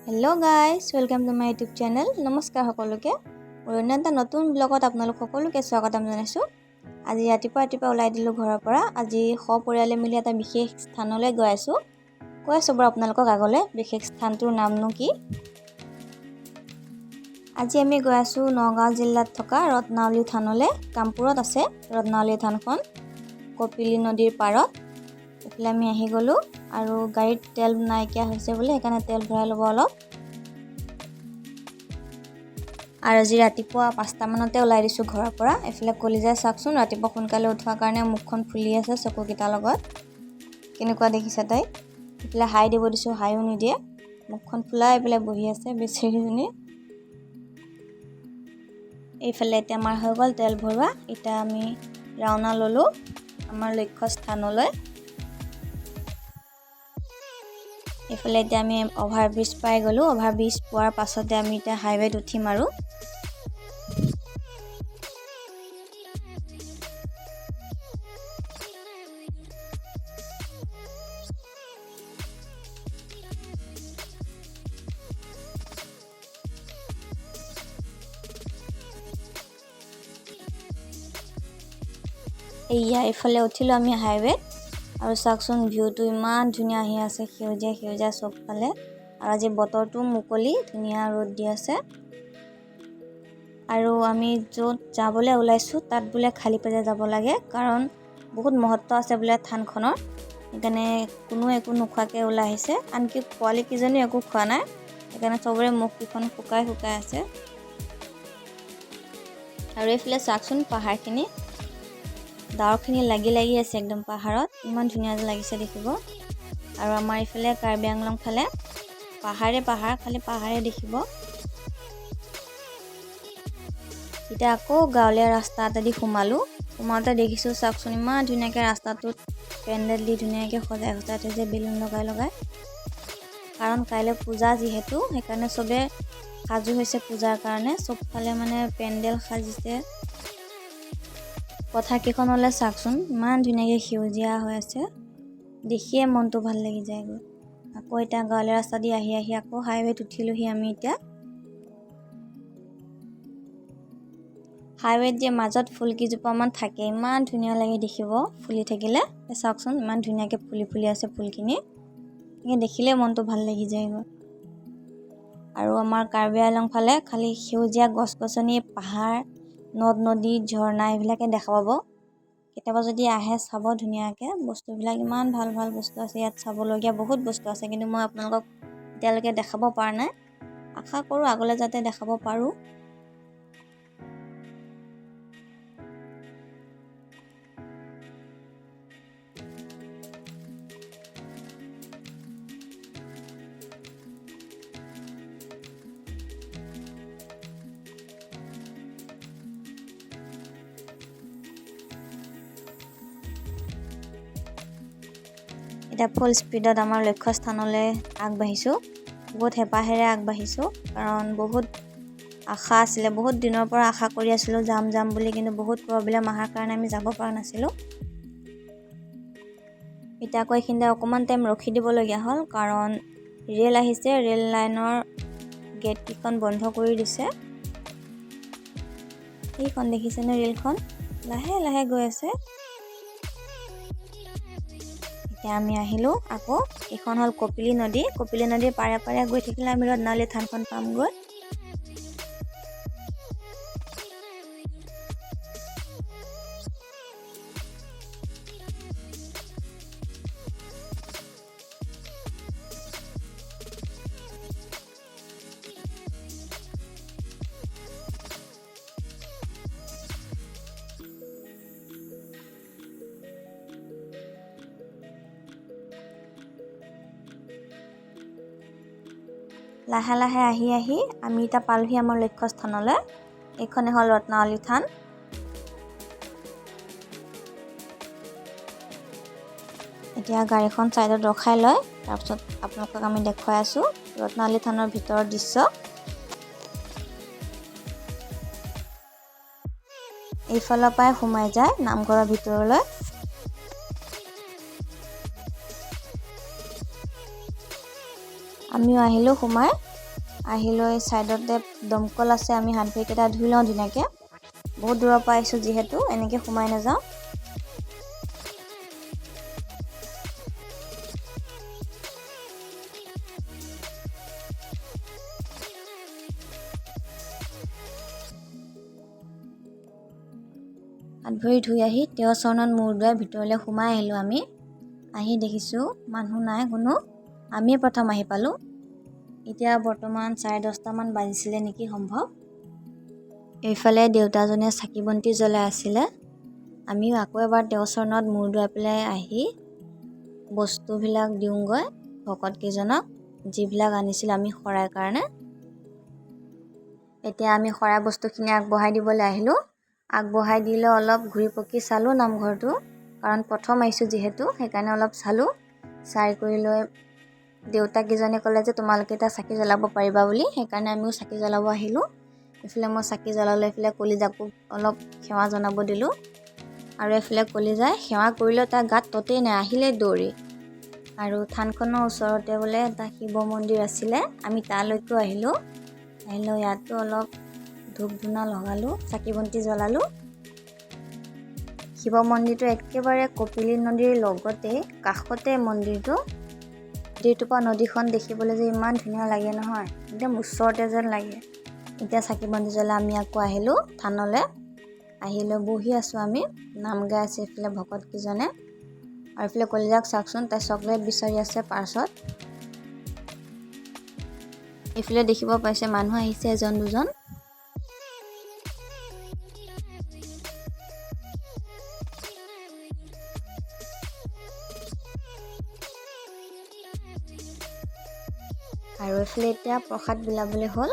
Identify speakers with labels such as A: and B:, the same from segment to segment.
A: Hello guys, welcome to my YouTube channel. নমস্কাৰ সকলোকে, মোৰ অন্য এটা নতুন ব্লগত আপোনালোক সকলোকে স্বাগতম জনাইছোঁ। আজি ৰাতিপুৱা ৰাতিপুৱা ওলাই দিলোঁ ঘৰৰ পৰা। আজি সপৰিয়ালে মিলি এটা বিশেষ স্থানলৈ গৈ আছোঁ। কৈ আছোঁ বাৰু আপোনালোকক আগলৈ বিশেষ স্থানটোৰ নামনো কি। আজি আমি গৈ আছোঁ নগাঁও জিলাত থকা ৰত্নাৱলী থানলৈ। কামপুৰত আছে ৰত্নাৱলী থানখন, কপিলী নদীৰ পাৰত। এইফালে আমি আহি গ'লোঁ আৰু গাড়ীত তেল নাইকিয়া হৈছে বোলে, সেইকাৰণে তেল ভৰাই ল'ব অলপ। আৰু আজি ৰাতিপুৱা 5টামানতে ওলাই দিছোঁ ঘৰৰ পৰা। এইফালে কলিজাই চাওকচোন, ৰাতিপুৱা সোনকালে উঠোৱাৰ কাৰণে মুখখন ফুলি আছে চকুকেইটাৰ লগত, কেনেকুৱা দেখিছে তাই। এইফালে হাই দিব দিছোঁ, হাইও নিদিয়ে, মুখখন ফুলাই পেলাই বহি আছে বেচেৰীজনী। এইফালে এতিয়া আমাৰ হৈ গ'ল তেল ভৰোৱা। এতিয়া আমি ৰাওনা ল'লোঁ আমাৰ লক্ষ্য স্থানলৈ। এইফালে এতিয়া আমি অভাৰ ব্ৰিজ পাই গ'লোঁ। অভাৰ ব্ৰিজ পোৱাৰ পাছতে আমি এতিয়া হাইৱেত উঠিম আৰু। এইয়া এইফালে উঠিলোঁ আমি হাইৱেত। আৰু চাওকচোন ভিউটো ইমান ধুনীয়া আহি আছে, সেউজীয়া সেউজীয়া চবফালে। আৰু আজি বতৰটো মুকলি, ধুনীয়া ৰ'দ দি আছে। আৰু আমি য'ত যাবলৈ ওলাইছোঁ তাত বোলে খালী পেটে যাব লাগে, কাৰণ বহুত মহত্ব আছে বোলে থানখনৰ। সেইকাৰণে কোনো একো নোখোৱাকৈ ওলাই আহিছে, আনকি পোৱালীকেইজনীও একো খোৱা নাই, সেইকাৰণে চবৰে মুখকেইখন শুকাই শুকাই আছে। আৰু এইফালে চাওকচোন পাহাৰখিনি, ডাৱৰখিনি লাগি লাগি আছে একদম পাহাৰত, ইমান ধুনীয়া লাগিছে দেখিব। আৰু আমাৰ এইফালে কাৰ্বি আংলং ফালে পাহাৰে পাহাৰ, খালি পাহাৰে দেখিব। এতিয়া আকৌ গাঁৱলীয়া ৰাস্তা এটা দি সোমালোঁ। সোমাওঁতে দেখিছোঁ চাওকচোন ইমান ধুনীয়াকৈ ৰাস্তাটোত পেণ্ডেল দি ধুনীয়াকৈ সজাই সজাই থৈছে, বেলুন লগাই লগাই। কাৰণ কাইলৈ পূজা যিহেতু, সেইকাৰণে চবে সাজু হৈছে পূজাৰ কাৰণে। চবফালে মানে পেণ্ডেল সাজিছে। পথাৰকেইখনলৈ চাওকচোন ইমান ধুনীয়াকৈ সেউজীয়া হৈ আছে, দেখিয়ে মনটো ভাল লাগি যায়গৈ। আকৌ এতিয়া গাঁৱলীয়া ৰাস্তা দি আহি আহি আকৌ হাইৱেত উঠিলোহি আমি। এতিয়া হাইৱেত যে মাজত ফুল কেইজোপামান থাকে, ইমান ধুনীয়া লাগে দেখিব ফুলি থাকিলে। চাওকচোন ইমান ধুনীয়াকৈ ফুলি ফুলি আছে ফুলখিনি, দেখিলে মনটো ভাল লাগি যায়গৈ। আৰু আমাৰ কাৰ্বি আংলং ফালে খালি সেউজীয়া গছ গছনি, পাহাৰ, নদ নদী, ঝৰ্ণা এইবিলাকে দেখা পাব। কেতিয়াবা যদি আহে চাব ধুনীয়াকৈ বস্তুবিলাক, ইমান ভাল ভাল বস্তু আছে ইয়াত, চাবলগীয়া বহুত বস্তু আছে, কিন্তু মই আপোনালোকক এতিয়ালৈকে দেখাব পৰা নাই। আশা কৰোঁ আগলৈ যাতে দেখাব পাৰোঁ। এতিয়া ফুল স্পীডত আমাৰ লক্ষ্যস্থানলৈ আগবাঢ়িছোঁ। বহুত হেঁপাহেৰে আগবাঢ়িছোঁ, কাৰণ বহুত আশা আছিলে, বহুত দিনৰ পৰা আশা কৰি আছিলোঁ যাম যাম বুলি, কিন্তু বহুত প্ৰব্লেম অহাৰ কাৰণে আমি যাব পৰা নাছিলোঁ। এতিয়া আকৌ এইখিনিতে অকণমান টাইম ৰখি দিবলগীয়া হ'ল, কাৰণ ৰেল আহিছে, ৰেল লাইনৰ গেটকেইখন বন্ধ কৰি দিছে। সেইখন দেখিছেনে ৰেলখন লাহে লাহে গৈ আছে। এতিয়া আমি আহিলোঁ আকৌ, এইখন হ'ল কপিলী নদী। কপিলী নদীৰ পাৰে পাৰে গৈ থাকিলে আমি ৰত্নাৱলী থানখন পামগৈ। লাহে লাহে আহি আহি আমি এতিয়া পালোহি আমাৰ লক্ষ্যস্থানলৈ। এইখনে হ'ল ৰত্নাৱলী থান। এতিয়া গাড়ীখন ছাইডত ৰখাই লয়, তাৰপিছত আপোনালোকক আমি দেখুৱাই আছোঁ ৰত্নাৱলী থানৰ ভিতৰৰ দৃশ্য। এইফালৰ পৰাই সোমাই যায় নামঘৰৰ ভিতৰলৈ। আমিও আহিলোঁ সোমাই। আহি লৈ ছাইডতে দমকল আছে, আমি হাত ভৰিকেইটা ধুই লওঁ ধুনীয়াকৈ। বহুত দূৰৰ পৰা আহিছোঁ যিহেতু, এনেকৈ সোমাই নাযাওঁ। হাত ভৰি ধুই আহি তেওঁৰ চৰণত মূৰ দোৱাই ভিতৰলৈ সোমাই আহিলোঁ আমি। আহি দেখিছোঁ মানুহ নাই কোনো, আমিয়ে প্ৰথম আহি পালোঁ। এতিয়া বৰ্তমান 10:30মান বাজিছিলে নেকি সম্ভৱ। এইফালে দেউতাজনে চাকি বন্তি জ্বলাই আছিলে। আমিও আকৌ এবাৰ তেওঁৰ চৰণত মূৰ দোৱাই পেলাই আহি বস্তুবিলাক দিওঁগৈ ভকতকেইজনক, যিবিলাক আনিছিল আমি শৰাইৰ কাৰণে। এতিয়া আমি শৰাই বস্তুখিনি আগবঢ়াই দিবলৈ আহিলোঁ। আগবঢ়াই দিলে অলপ ঘূৰি পকি চালোঁ নামঘৰটো, কাৰণ প্ৰথম আহিছোঁ যিহেতু, সেইকাৰণে অলপ চালোঁ। চাই কৰি লৈ দেউতাকেইজনে ক'লে যে তোমালোকে এতিয়া চাকি জ্বলাব পাৰিবা বুলি, সেইকাৰণে আমিও চাকি জ্বলাব আহিলোঁ। এইফালে মই চাকি জ্বলালোঁ, এইফালে কলিজাকো অলপ সেৱা জনাব দিলোঁ। আৰু এইফালে কলিজাই সেৱা কৰিলেও তাৰ গাত ততেই নাই, আহিলেই দৌৰি। আৰু থানখনৰ ওচৰতে বোলে এটা শিৱ মন্দিৰ আছিলে, আমি তালৈকো আহিলোঁ। আহিলোঁ ইয়াতো অলপ ধূপ ধূনা লগালোঁ, চাকি বন্তি জ্বলালোঁ। শিৱ মন্দিৰটো একেবাৰে কপিলী নদীৰ লগতে কাষতে মন্দিৰটো। মন্দিৰটোৰ পৰা নদীখন দেখিবলৈ যে ইমান ধুনীয়া লাগে নহয়, একদম ওচৰতে যেন লাগে। এতিয়া চাকি বন্তি জ্বলাই আমি আকৌ আহিলোঁ থানলৈ। আহি লৈ বহি আছোঁ আমি, নাম গাই আছে এইফালে ভকতকেইজনে। আৰু এইফালে কলিজাক চাওকচোন, তাই চকলেট বিচাৰি আছে পাৰ্চত। এইফালে দেখিব পাইছে মানুহ আহিছে এজন দুজন। আৰু এইফালে এতিয়া প্ৰসাদ বিলাবলৈ হ'ল,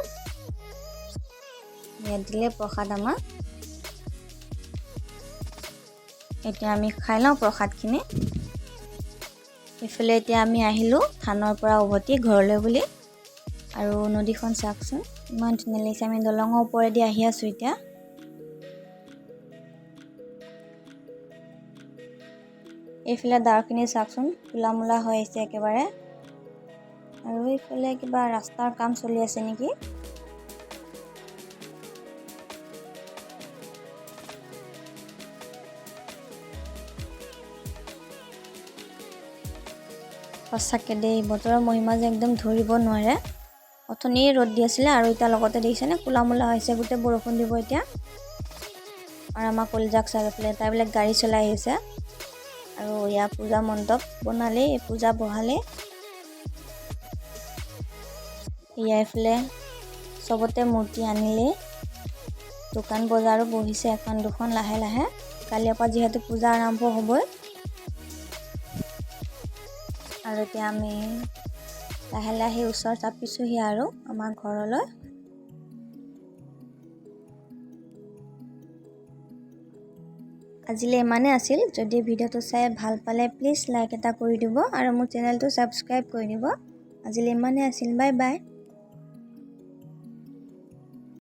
A: ইয়াত দিলে প্ৰসাদ আমাক। এতিয়া আমি খাই লওঁ প্ৰসাদখিনি। এইফালে এতিয়া আমি আহিলোঁ থানৰ পৰা উভতি ঘৰলৈ বুলি। আৰু নদীখন চাওকচোন ইমান ধুনীয়া লাগিছে। আমি দলঙৰ ওপৰেদি আহি আছোঁ এতিয়া। এইফালে ডাৱৰখিনি চাওকচোন ক'লা মূলা হৈ আহিছে একেবাৰে। আৰু এইফালে কিবা ৰাস্তাৰ কাম চলি আছে নেকি। সঁচাকৈ দেই, বতৰৰ মহিমা যে একদম ধৰিব নোৱাৰে। অথনিয়ে ৰ'দ দি আছিলে আৰু এতিয়া লগতে দেখিছেনে ক'লা মূলা হৈছে, গোটেই বৰষুণ দিব এতিয়া। আৰু আমাৰ কলিজাক চাই পেলাই তাই বোলে গাড়ী চলাই আহিছে। আৰু ইয়াৰ পূজা মণ্ডপ বনালেই, পূজা বহালেই। এয়া এইফালে চবতে মূৰ্তি আনিলেই, দোকান বজাৰো বহিছে এখন দুখন লাহে লাহে। কালিৰ পৰা যিহেতু পূজা আৰম্ভ হ'বই। আৰু এতিয়া আমি লাহে লাহে ওচৰ চাপিছোঁহি আৰু আমাৰ ঘৰলৈ। আজিলৈ ইমানেই আছিল। যদি ভিডিঅ'টো চাই ভাল পালে প্লিজ লাইক এটা কৰি দিব আৰু মোৰ চেনেলটো ছাবস্ক্ৰাইব কৰি দিব। আজিলৈ ইমানেই আছিল, বাই বাই।